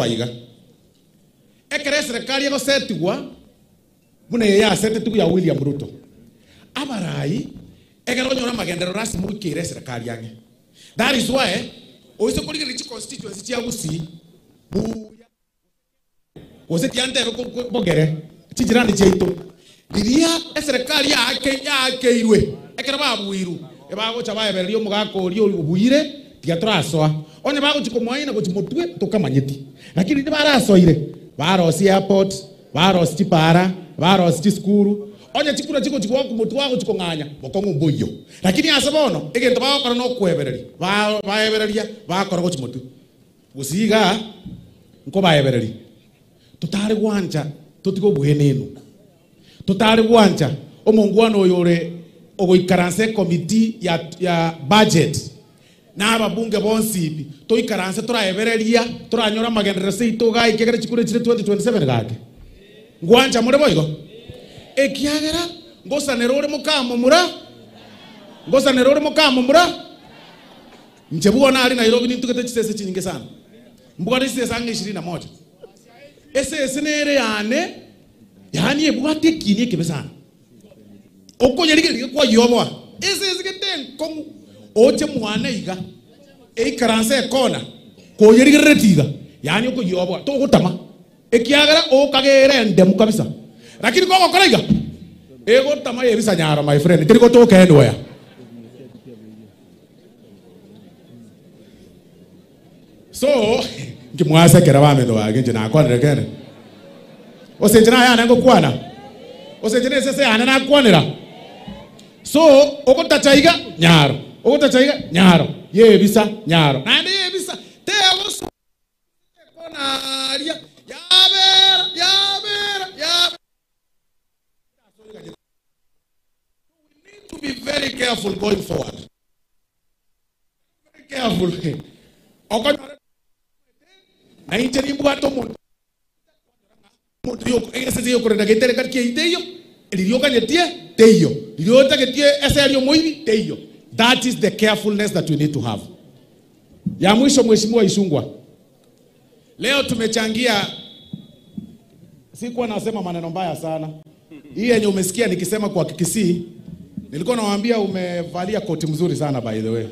Iga ekere serikali egosetigwa buna eye yasetetigwa ya William Ruto abarai ekero onyora magenderero rasmi moikere serikali yange. That is why oise korigereria chi constituency chia Gusii buya gose tiantebe bogere chijirani chiaito riria eserikali yakeirwe ekero babuiru ebagocha baebereria omogaka oria obuire tiga torasoa onye bagochi komoaina gochi motwe tokamanyeti lakini barasoire barosi airport barosi chipara barosi chisukuru onye chikura chiko chikoku motwe wago chikong'anya bokong'u mboiyo lakini ase bono egento bagokora nokwebereria baebereria bakora gochi motwe gosiga nko baebereria totari gwancha totigo bwenenu totari gwancha omongwana oyo ore ogoikaranse committee ya budget na ababunge bonsi toikaranse toraebereria toranyora magenderero seito gaikegere chikure chire 2027 gake ngwancha more boigo ekiagera ngosanera ore mukamo mura ngosanera ore mukamo mura nche bwona ari Nairobi nintugete chisese chinyinge sana mbwate chisese ange 21 esese nere yane yani ebwate kini ekebe sana okonyerigeria kwa yoboa esese gete oche mwana iga eikaranse ekona koyerigerere tiga yani okoyoboa togotama ekiagera okagere ndemu kabisa lakini kogokora iga egotama yebisa nyaro my friend tiri gotoka anywhere. So nkimwasekera bamendo wage nje nakwanire kene osenjena yana ngokwana osenjena esese yana nakwanira. So ogotacha iga nyaro ogotacha iga nyaro yebisa nyaro nandi yebisa tegoso konaria yabera yabera yabera. We need to be very careful going forward. Very careful. Okonyora na inche nimbwato omonto omonto esese yokorenda getereka kiaiteyo ririokanyetie teiyo ririotagetie ese omoibi teiyo. That is the carefulness that we need to have. Ya mwisho, Mheshimiwa Ichung'wah, leo tumechangia, sikuwa nasema maneno mbaya sana. Hii yenye umesikia nikisema kwa Kikisii, nilikuwa nawaambia umevalia koti mzuri sana by the way.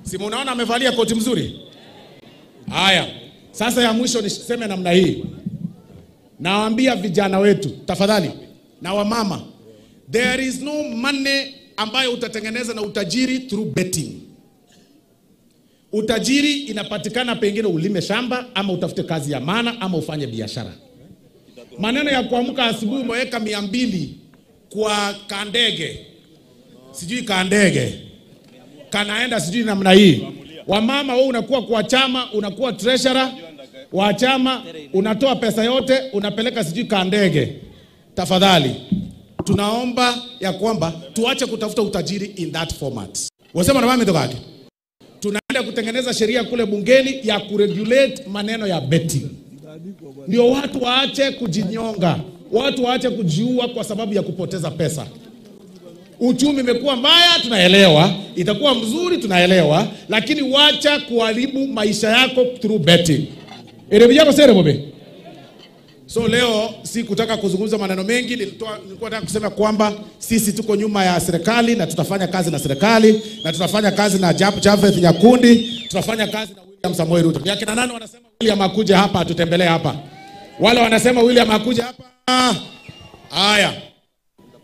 Si munaona amevalia koti mzuri? Haya, sasa ya mwisho niseme namna hii. Nawaambia vijana wetu, tafadhali, na wamama, there is no money ambayo utatengeneza na utajiri through betting. Utajiri inapatikana pengine ulime shamba ama utafute kazi ya maana ama ufanye biashara. Maneno ya kuamka asubuhi umeweka 200 kwa kandege. Sijui kandege. Kanaenda sijui namna hii. Wamama wewe unakuwa kwa chama, unakuwa treasurer wa chama, unatoa pesa yote, unapeleka sijui kandege. Tafadhali, tunaomba ya kwamba tuache kutafuta utajiri in that format. Wasema na mama mtokake. Tunaenda kutengeneza sheria kule bungeni ya kuregulate maneno ya betting. Ndio watu waache kujinyonga, watu waache kujiua kwa sababu ya kupoteza pesa. Uchumi imekuwa mbaya, tunaelewa, itakuwa mzuri, tunaelewa, lakini wacha kuharibu maisha yako through betting. Erebiyako sere bobe. So leo si kutaka kuzungumza maneno mengi, nilikuwa nataka kusema kwamba sisi tuko nyuma ya serikali na tutafanya kazi na serikali na tutafanya kazi na Japheth Nyakundi, tutafanya kazi na William Samoei Ruto. Ni akina nani wanasema William akuje hapa atutembelee hapa? Wale wanasema William akuje hapa. Haya.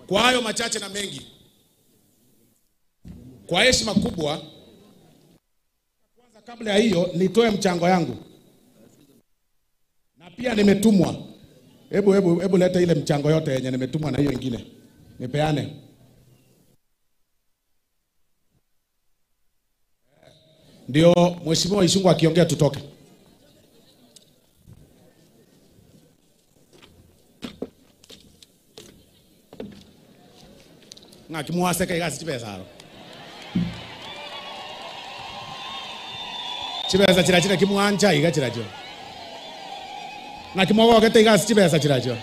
Kwa hayo machache na mengi, kwa heshima kubwa, kwanza kabla ya hiyo nitoe mchango yangu. Na pia nimetumwa. Hebu leta ile mchango yote yenye nimetumwa na hiyo ingine. Nipeane. Ndio Mheshimiwa Ichung'wah akiongea tutoke. Ngakimwaseka igasi chibesa aro. Chibesa chira chira kimwancha iga chira cho. Nakimwogo gete igasi chibesa chira cho.